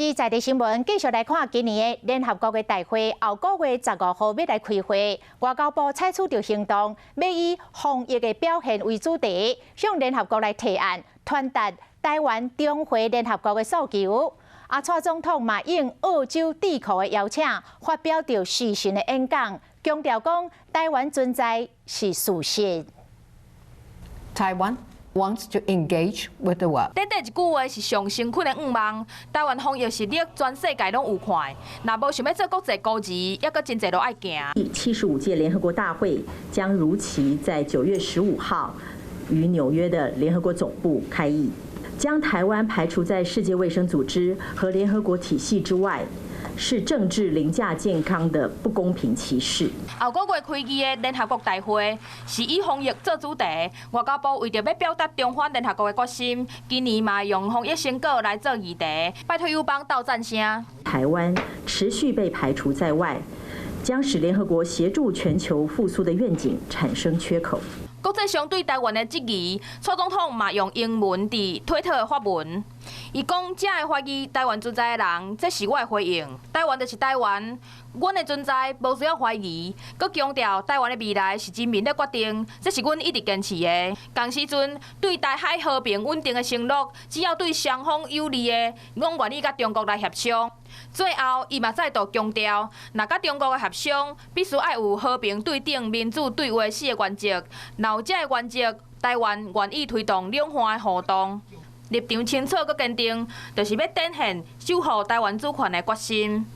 佇在地新聞繼續來看今年的聯合國的大會，後個月15號欲來開會，外交部採取著行動，欲以防疫的表現為主題，向聯合國來提案，傳達台灣重回聯合國的訴求。啊，蔡總統嘛應澳洲智庫的邀請，發表著視訊的演講，強調講台灣存在是事實。 Taiwan wants to engage with the world。短短一句話是上誠懇的願望。台灣防疫實力全世界攏有看，若無想欲做國際孤兒，猶閣真濟路愛行。第75屆聯合國大會將如期在9月15號於紐約的聯合國總部開議，將台灣排除在世界衛生組織和聯合國體系之外，是政治凌駕健康的不公平歧視。後個月開議的聯合國大會是以防疫做主題，外交部為著欲表達重返聯合國的決心，今年嘛用防疫成果來做議題，拜託友邦鬥讚聲。台灣持續被排除在外，將使聯合國協助全球復甦的願景產生缺口。國際上對台灣的質疑，蔡總統嘛用英文佇推特發文，伊講：這个懷疑台灣存在的人，這是我的回應。台灣就是台灣，阮的存在無需要懷疑。閣強調台灣的未來是人民咧決定，這是阮一直堅持的。仝時陣對台海和平穩定的承諾，只要對雙方有利的，攏願意佮中國來協商。最後，伊嘛再度強調，若佮中國的協商，必須愛有和平、對等、民主對話四个原則。若有這个原則，台灣願意推動兩岸的互動。立場清楚閣堅定，就是欲展現守護台灣主權的決心。